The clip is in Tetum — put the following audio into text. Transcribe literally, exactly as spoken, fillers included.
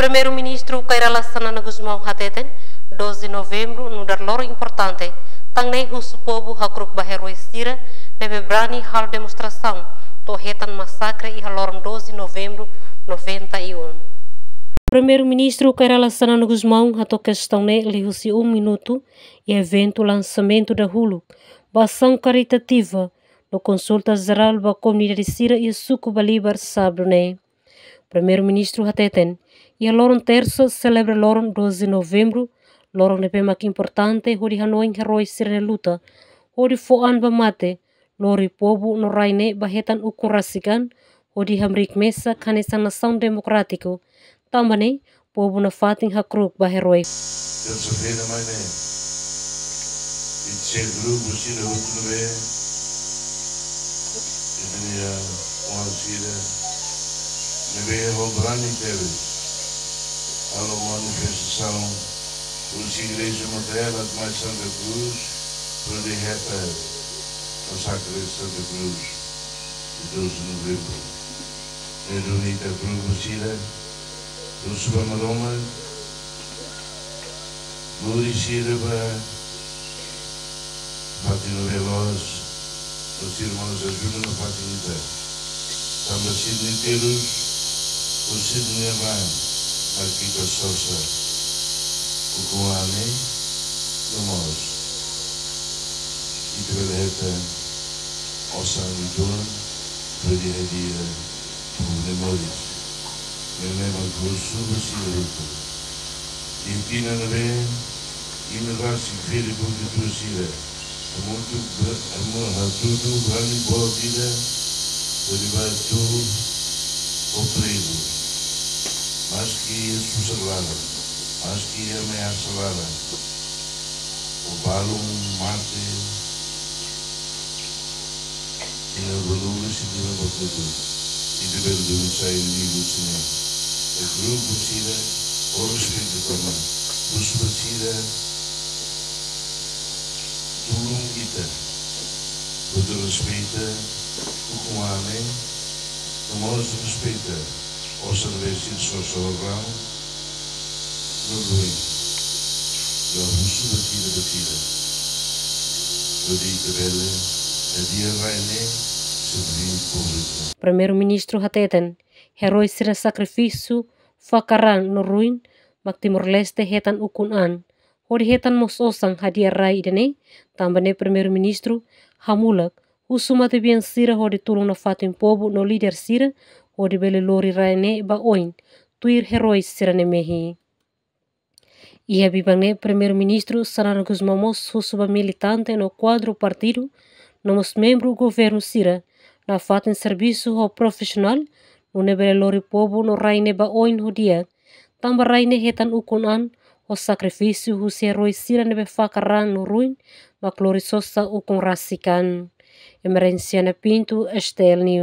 Primeiru-Ministru Kay Rala Xanana Gusmão hateten, doze Novembru nu'udar loron importante, tan ne'e husu povu hakru'uk ba eroi sira ne'ebé brani halo demonstrasaun to'o hetan masakre iha loron doze Novembru noventa e um. Primeiru-Ministru Kay Rala Xanana Gusmão hato'o kestaun ne'e liuhusi um minutu iha eventu lansamentu dahuluk ba asaun karitativa no konsulta jerál ba komunidade sira iha suku Balibar sábadu ne'e. Primeiru-Ministru hateten, iha loron tersa selebra loron doze Novembru, loron ne'ebé mak importante hodi hanoin eroi sira-nia luta hodi fó an ba mate, lori povu no rai ne'e ba hetan ukun rasik an, hodi hamriik mesak hanesan nasaun demokrátiku. Tanba ne'e, povu nafatin hakru'uk ba eroi. Tersa-feira mai ne'e, ita sei grupu sira hotu ne'ebé, ita-nia oan sira ne'ebé ho brani tebes halo manifestasaun husi Igreja Mater Latina Santa Cruz, hodi hetan masakre Santa Cruz, dia doze Novembru. Ne'e duni ita grupu sira, husu ba Maromak, lori sira ba fatin ne'ebé loos, no sira mós ajuda nafatin ita. Tanba sira-nia terus, no sira-nia raan, mak ita sosa ukun an ne'e, no mós ita bele hetan osan uitoan, hodi hadi'a povu nia moris. Ne'e mak husu ba sira hotu. Iha tinan ne'ebé, imi rasik fila buat ida sira. Hamutuk ba, hamu-, hatudu brani boot ida, hodi bá tuur ho pregu. Maski susar laran, maski ameasa laran. Ho balun mate, ita bolu sira-nia bakutu, ita bele duni sai liu husi ne'e. Iha grupu sira, ho respeitu tama, husu ba sira tulun ita, hodi respeita ukun an ne'e, no mós respeita osan ne'ebé sira sosa ho raan no ruin. Ita husu ba sira, ba sira, hodi ita bele hadi'a rai ne'e, serví povu ita. Primeiru-Ministru hateten, eroi sira sakrifísiu, fakar raan no ruin, mak Timor-Leste hetan ukun an. Hodi hetan mós osan hadi'a rai ida-ne'e, tanba ne'e Primeiru-Ministru hamulak, husu matebian sira hodi tulun nafatin povu no líder sira, hodi bele lori rai ne'e ba oin, tuir eroi sira-ne'e mehi. Iha biban ne'e Primeiru-Ministru Xanana Gusmão mós husu ba militante no kuadru partidu, no mós membru governu sira, nafatin servisu ho profisionál, nune'e bele lori povu no rai ne'e ba oin ho di'ak, tanba rai ne'e hetan ukun an, ho sakrifísiu husi eroi sira ne'ebé fakar raan no ruin, mak lori sosa ukun rasik an. Emerenciana Pinto, S T L News.